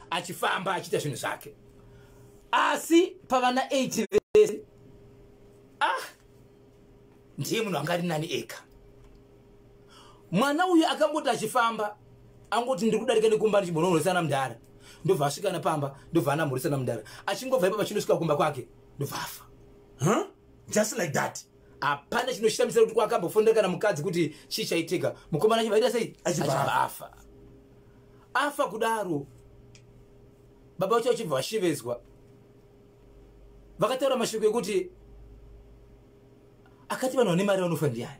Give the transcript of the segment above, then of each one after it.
Achifamba achiita zvinhu zvake, asi pavana 8 vese, ah, ndiye munhu anga ari nani ega. Mwana uyu akangoti achifamba, angoti, "Ndiri kudarika nekumba ndichimbonohoresana mudhara," ndobva asvika napamba, ndobva anamhoresana mudhara. Achingobva ipapa, chinosvika kumba kwake, ndobva afa. Huh? Just like that? Hapana chinoshamisira kuti kwakambofonera kana mukadzi kuti chii chaitika. Mukomana achibva aita sei? Achibva Achibva afa. Afa kudaro, baba vacho vachibva vashevedzwa, vakataura mashoko ekuti akati, "Vanhu vane mari vanofa ndiani?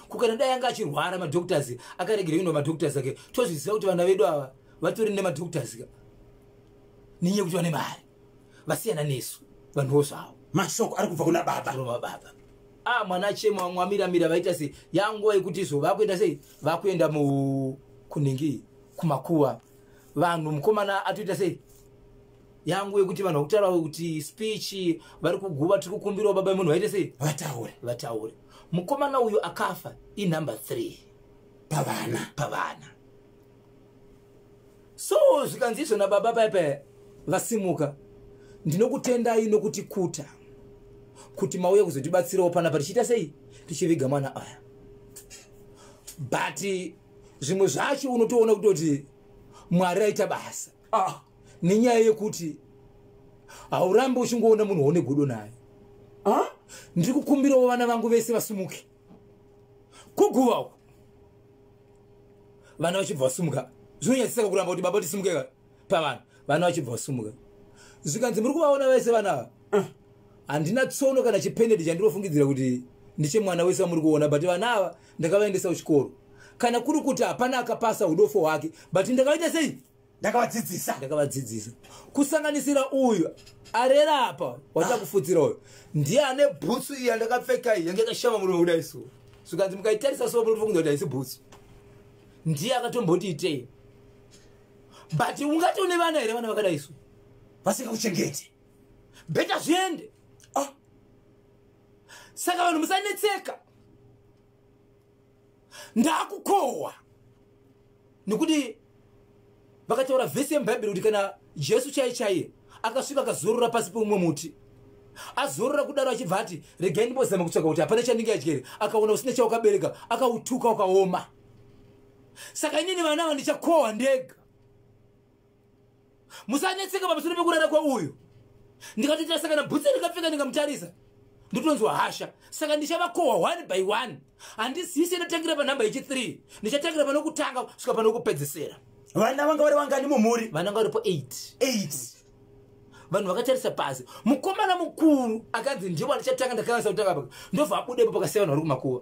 Kukana dai anga achirwara, madoctors akaregera kuenda madoctors ake. Tozviziva kuti vana vedu ava vatori nemadoctors ka, nenyaya yekuti vane mari, vasiyana nesu vanhuwo zvavo." Mashoko ari kubva kuna baba. Rova baba. A, mwana achema, vamwe amiramira, vaita sei. Yanguva yekuti izvo vakuenda sei, vakuenda mu kunhingi, kumakuva vanhu. Mukomana atoita sei, yangu yekuti vanhu vakutaura kuti speech vari kuguva, "Tiri kukumbirawo baba vemunhu vaite sei?" Vataure. Vataure. Mukomana uyu akafa inumber 3 pavana. Pavana. So zvikanzi izvo nababa paipa vasimuka, "Ndinokutendai nokuti kuta kuti mauya kuzotibatsirawo panapa tichiita sei, tichiviga mwana aya. But zvimwe zvacho unotoona kutoti Mwari aita basa." Ah. Nenyaya yekuti haurambi uchingoona munhu waune godo naye. Ah? "Ndiri kukumbirawo vana vangu vese vasimuke kuguva uku." Vana vachibva vasumuka. Zvinonyadzisaka kuramba kuti baba tisimuke pavanhu. Vana vachibva vasumuka, zvikanzi, "Muri kuvaona vese vana ava? Handina tsono kana chipenedi chandinofungidzira kuti ndichemwana wese wamuri kuona, but vana ava ndakavaendesa kuchikoro. Kana kuri kuti hapana akapasa, udofo hwake, but ndakavaita sei?" Ndakavadzidzisa. "Ndakavadzidzisa, kusanganisira uyu arera apa wachakufutsira uyu. Ndiye ane bhutsu iyi yandakapfeka iyi, yange yakashama murume kudai." So zvikanzi, "Mukaitarisa so, munofungidzira kuti haisi bhutsu. Ndiye akatomboti itei. But ungati une vana here, vana vakadai so?" Vasingakuchengeti. "Better zviende." Ah. "Saka vanhu musanetseka, ndakukohwa." Nekuti vakataura vhesi yemubhaibheri kuti kana Jesu chai chaiye akasvika akazorora pasi peumwe muti, azorora kudaro, achibva ati, "Regai ndimbozama kutsvaga kuti hapana chandinge adyere," akaona usina chaukabereka, akautuka ukaoma. "Saka inini vana ava ndichakohwa ndega. Musanetseka pamusoro pekurara kwauyu. Ndikatoita saka nabhutsi ndikapfeka, ndikamutarisa ndotonzwa hasha. Saka ndichavakohwa one by one. Handizisi ndatangira panhamba yechi3, ndichatangira panokutanga kusvika panokupedzesera." Vana vanga vari vangani mumhuri? Vana vanga varipo 8. 8. Vanhu vakatarisa pasi. Mukomana mukuru akanzi ndiwo andichatanga, ndakanganisa kutanga apa, ndobva abuda ipo pakasiya vanhu vari kumakuva.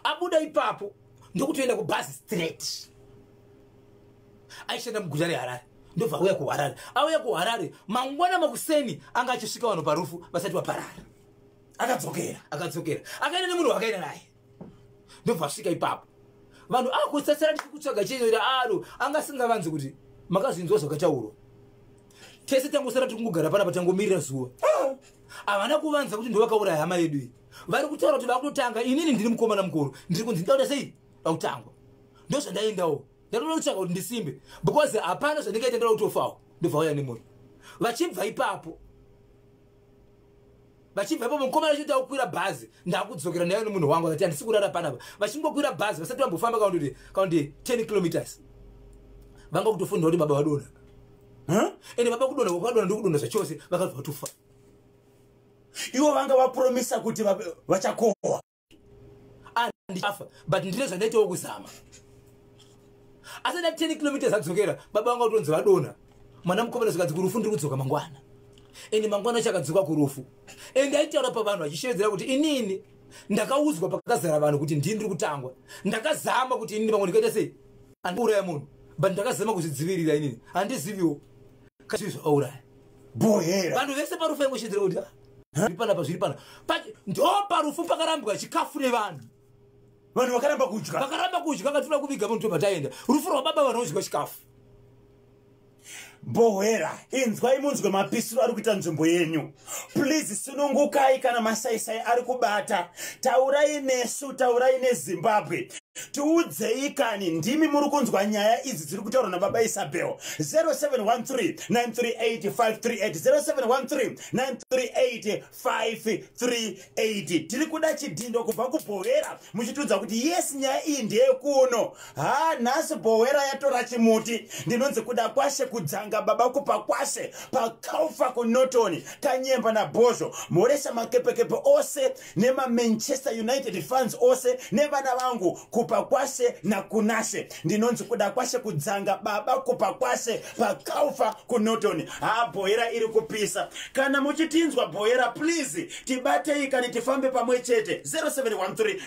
Abuda ipapo, ndokutoenda kubhazi straight. Aishanda muguta reHarare, ndobva auya kuHarare. Auya kuHarare mangwana makuseni, anga achisvika vanhu parufu vasati vaparara. Akadzokera. Akadzokera, akaenda nemunhu wakaenda naye, ndobva asvika ipapo. Vanhu akutsasira, "Tiri kutsvaga chii?" Aro anga asingavanzi kuti makazvinzwa zvakataurwa. Tese tangosara tiri kungogara panapa, tangomirira zuva. Havana kuvanza kuti ndovakauraya hama yedu iyi. Vari kutaura kuti vakutotanga. Inini ndiri mukomana mukuru, ndiri kunzi ndauda sei pakutangwa. Ndozvandaendawo, ndatoda kutsvaka kuti ndisimbe, because hapana zvandingaita, ndoda kutofawo. Ndobva uya nemunhu. Vachibva ipapo, vachibva ipapo, mukomana achiti akukwira bhazi, "Ndakudzokera ndaiva nemunhu wangu." Akati, "Handisi kurara panapa." Vachingokwira bhazi, vasati vambofamba kana kuti 10 kilometers, vanga kutofundira kuti baba vadonha. Ende baba kudonha kwakadonha, ndokudonha zvachose, vakabva vatofa. Ivo vanga vapromisa kuti vachakohwa. Andichafa, but ndine zvandaitawo kuzama. Asi nda 10 kilometers adzokera, baba vanga kutonzi vadonha. Mwana mukomana zvikanzi, "Kurufu ndiri kudzoka mangwana." Ende mangwana chakadzoka kurufu. Ende aitaura pavanhu achishevedzera kuti, "Inini ndakaudzwa pakazara vanhu kuti ndini ndiri kutangwa. Ndakazama kuti inini pamwe ndikaita sei, andiuraya munhu, but ndakazama kuzvidzivirira. Inini handiziviwo kazvii zvakauraya." Bohera. Vanhu vese parufu vaingoshedzera kuti, "Ah, zviri panapa, zviri pana." Ndo parufu pakarambwa chikafu nevanhu. Vanhu vakaramba kudya. Vakaramba kudya, katinoda kuviga munhu, tobva taenda. Rufu rwababa, vanodya chikafu. Bohera, inzwai munzwe mapisiro ari kuita nzvimbo yenyu. Please sunungukai. Kana masaisai ari kubata, taurai nesu, taurai neZimbabwe. Tiudzei kani, ndimi muri kunzwa nyaya idzi dziri kutaurwa nababa Isabel. 0713 938 538, 0713 938 538. Tiri kuda chidhindo kubva kuBhowera, muchitiudza kuti yes, nyaya iyi ndeyekuno. Ha, nhasi Bhowera yatora chimuti. Ndinonzi Kuda Kwashe Kudzanga, baba Kupa Kwashe, paKaufa kuNorton, Kanyemba naBhozho. Moresa makepekepe ose nemaManchester United fans ose nevana vangu Kupa Kwashe naKunashe. Ndinonzi Kuda Kwashe Kudzanga, baba Kupa Kwashe, paKaufa kuNorton. Ha, Bhoera iri kupisa. Kana muchitinzwa, Bhoera, please tibatei kani, tifambe pamwe chete. 0713.